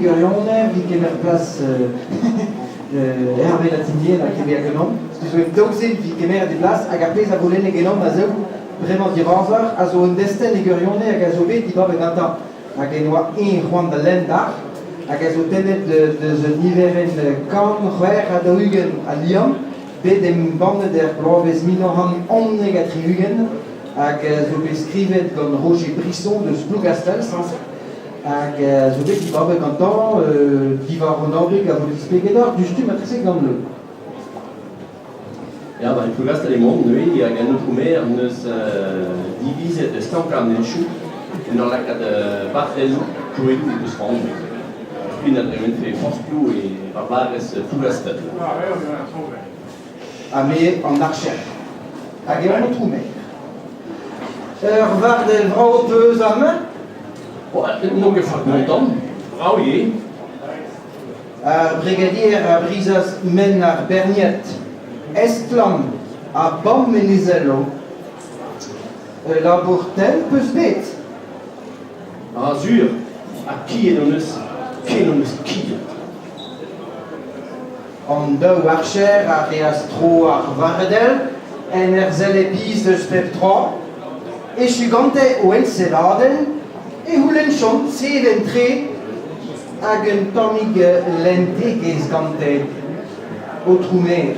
gwirionez evit kemer plas Hervé Latimier ha kemer ganeomp. Setu zo un daou zen evit kemeret e blas hag ar pezh a voulenne ganeomp a zeu bremañ dirazoc'h a zo un destenn e gwirionez hag a zo bet dibabet gantañ hag en oa eñ c'hoant da lenn dac'h hag a zo tennet deus un niverenn 146 a liamm bet embannet er bloavezh 1971 hag a zo bet skrivet gant Roger Brisson deus Plougastell sañset hag a zo bet dibabet gantañ diwar an abeg a vo displeget deoc'h diouzhtu marteze gant le. Ya, ba e Plougastell emaomp neuze hag an aotrou maer 'neus divizet stankañ an henchoù en ur lakaat barrelloù kloedoù eus c'hoant. Fin a dremenfe forzh piv e ar barrez Plougastell. Ha me an archer. Hag eo an aotrou maer. Ur vardell vrav 'peus amañ? N'on ket fat kontant. Brav eo. Ar brigadier a brizas menn ar berniad, estlamm ha bam en e zello. Ul labour tenn 'peus bet? Ah sur, ha kiet hon eus, ken hon eus kiet. An daou archer a reas tro ar varedell en ur sellet pizh eus pep tra. Echu gante o enselladenn e c'houlennjont sevel-tre hag un tammig lentegezh gante, aotrou maer.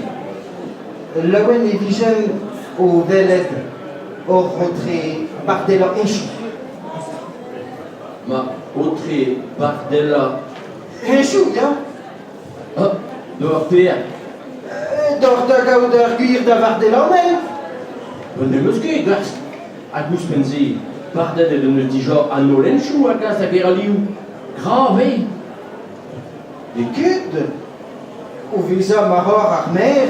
Laouen e vijemp o welet hoc'h aotre bardellañ heñchoù. Ma aotre bardellañ... Heñchoù, ya. D'ober perak? Deoc'h da gaout ar gwir da vardellañ N'em eus ket, gast. Hag ouzhpenn-se, bardet en deus dija an holl henchoù a gas da Geraliv. Grav eo. N'eo ket. O vezañ ma oc'h ar maer,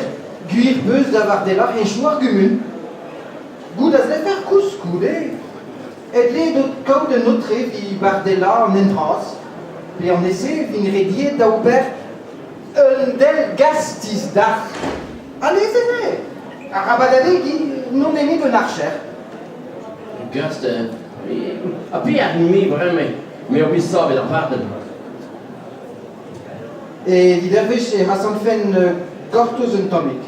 gwir 'peus da vardellañ henchoù ar gumun. Goût a zlefec'h koulskoude. E dle dot kaout un aotre evit bardellañ an hent-bras, pe an ese vin rediet da ober un dell gastiz dac'h. Ha neuze eo, arabat abegiñ n'on nemet un archer. Gast, ha perak me bremañ m'eo bet savet ar vardenn? Evit ur wech e asantfen gortoz un tammig.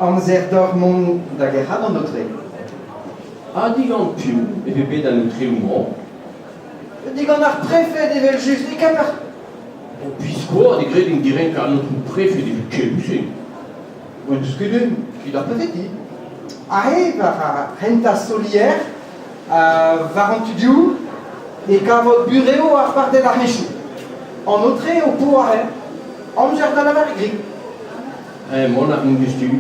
Amzer deoc'h mont da gerc'hat an aotre. Ha digant piv e vez bet an aotreoù-mañ? Digant ar prefed evel-just e Kemper. O biskoazh e gredin direnkañ an aotrou prefed evit keloù-se. N'eus ket un, ket ar prefeti. Aze, war ar c'hentañ solier, war an tu-dioù, e kavot burev ar partell ar henchoù. An aotre ho po aze. Amzer da lavaret grik. Mont a rin diouzhtu.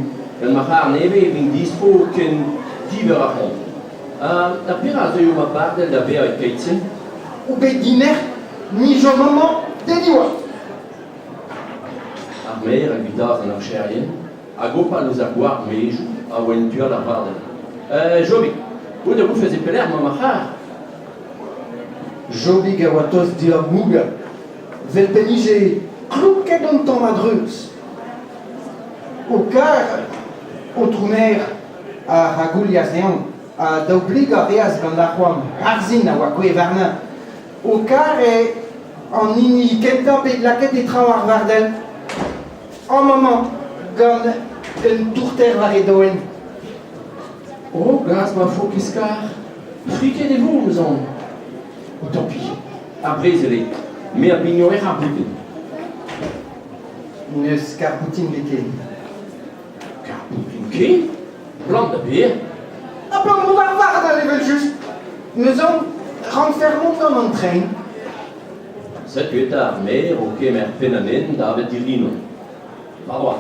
Gant ma c'harr nevez e vin distro ken diver ar c'hont. Ha perak zeuio ma bardell da vezañ e-keit-se? Ou bet dinec'h, ni chom amañ, den oa. Ar maer a guitaas an archerien hag hopal ouzh ar gward-maezoù a oa en tu all ar vardell. Jobig, out a oufez e pelec'h emañ ma c'harr? Jobig a oa tost dezhañ mougañ. 'Vel p'en dije klouket an tamm a-dreuz. Ho kar, aotrou maer, a ragoulias dezhañ, ha daoublegañ a reas gant ar c'hoant c'hoarzhin a oa kouezhet warnañ. Ho kar eo an hini kentañ bet lakaet e traoñ ar vardell. Amañ-mañ, gant un tourter war e doenn. Oh, glas ma fokez-kar, friket e vo, 'm eus aon. Tant pis, ar brezel eo. Me a bigno er c'harr-boutin. N'eus karr-boutin ebet ken. Karr-boutin ken? Plant da ber? Abalamour d'ar wardell evel-just. Neuze rankfer mont gant an tren. Setu eta ar maer o kemer penn an hent davet Dirinon. War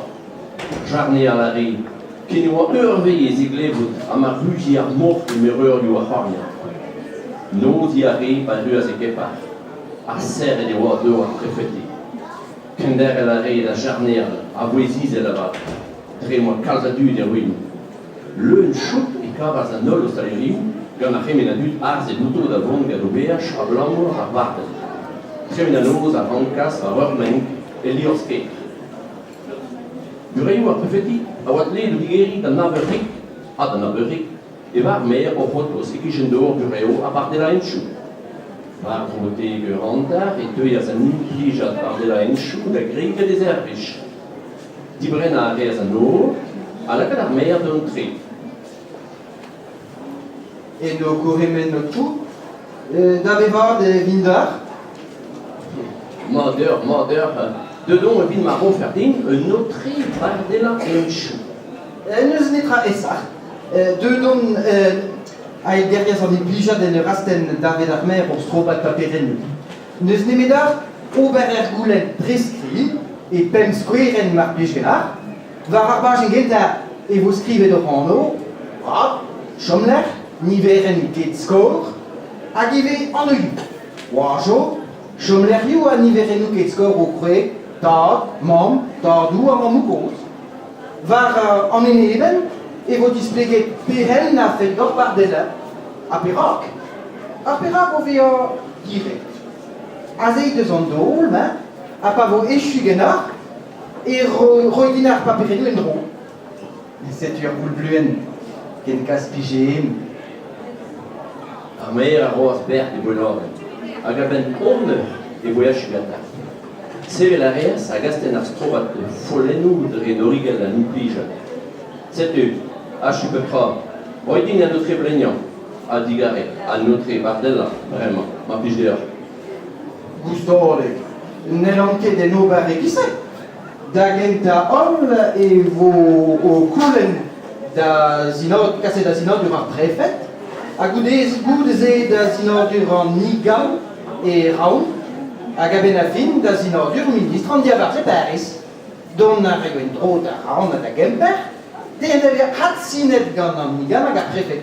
Jarneal a re, ken e oa ur wezh e glevout ha ma ruzie ar moc'h e mereurioù ar c'horniad. Noziñ a re pa erruas e Kepar, ha serret e oa dor ar prefeti. Kenderc'hel a rae da jarneal, a vouezh izel avat, dre m'oa kalz a dud er win. Leun-chouk e kavas an holl ostalerioù gant ar c'hement a dud harzet outo da vont gant o beaj abalamour d'ar vardenn. Tremen an noz a rankas war ur menk e liorzh-kêr. Burev ar prefeti a oa dleet o digeriñ d'an nav eur rik ha d'an nav eur rik e oa ar maer o c'hortoz e-kichen dor burev ar bardellaenchoù. War-dro dek eur hanter e teuas an implijad Bardella-Henchoù da gregiñ d'e servij. Dibrennañ a reas an nor ha lakaat ar maer dont tre. Eno gourc'hemennoù tout da vevañ e vin deoc'h. Mat deoc'h, mat deoc'h. Deut on evit ma rofec'h din un aotre Bardella-Henchoù. N'eus netra aesoc'h. Deuet on aet derrière an implijad en ur astenn davet ar maer o strobad paperennoù. N'eus nemet ober er goulenn dre skrid e pemp skouerenn mar plij ganeoc'h. War ar bajenn gentañ e vo skrivet hoc'h anv, rak, chomlec'h, niverenn get skor, hag ivez anvioù. Oajo, chomlec'hioù ha niverennoù get skor ho kwreg, tad, mamm, tadoù ha mammoù-kozh. War an enebenn e vo displeget perel na fell deoc'h bardellañ ha perak. Ha perak o vezañ diret. Aze deus an daol-mañ, ha pa vo echu ganeoc'h, e roit din ar paperennoù en-dro. Setu ur boull-bluenn ken kas pijeen. Ar maer a roas bec'h d'e boelladenn, hag a-benn on eur e voe achu gantañ. Sevel a reas hag astenn ar strobad follennoù dre dorigell an implijad. Setu, achu pep tra. Roit din an aotre bleniañ ha digarez an aotre bardellañ bremañ, mar plij deoc'h. Goustadik, n'hellan ket en ober e-giz-se. Da gentañ-holl e vo o koulenn da zinod, kaset da sinadur ar prefed, ha goude-se da sinadur an IGAM e Raon, hag a-benn ar fin da sinadur ministr an diabarzh e Pariz. Dont a raio en-dro da Raon ha da Gemper, den da vezañ adsinet gant an IGAM hag ar prefed.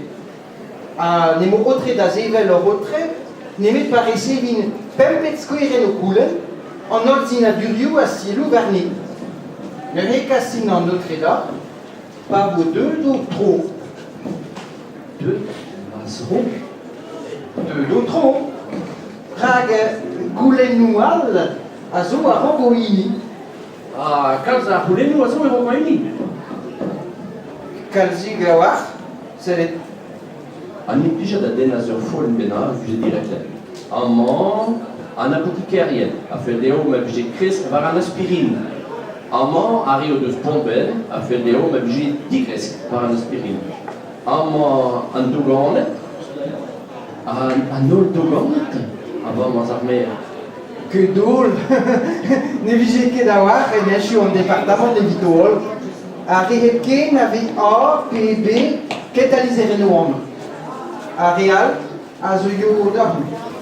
Ha n'emañ aotre da sevel ur aotre nemet pa resevin pempet skouerenn o koulenn an holl sinadurioù ha sielloù warni. Neuze e kasin an aotre deoc'h pa vo deuet ho tro. Deuet ma zro? Deuet ho tro. Rak goulennoù all a zo a-raok ho hini. Ha kalz a c'houlennoù a zo e-raok ma hini. Kalzik a-walc'h, sellet. An implijad a dennas ur follenn bennak vije direklet. Amañ, an apotikerien a fell dezho ma vije kresk war an aspirin. Amañ, ar re o deus poan-benn a fell dezho ma vije digresk war an aspirin. Amañ, an doganed, an holl doganed a vamas ar maer. Ket holl Ne vije ket a-walc'h en echu an departamant evit holl. Ar re hepken a vez A pe B ket a lizherennoù amañ. Ar re all a zeuio da c'houde.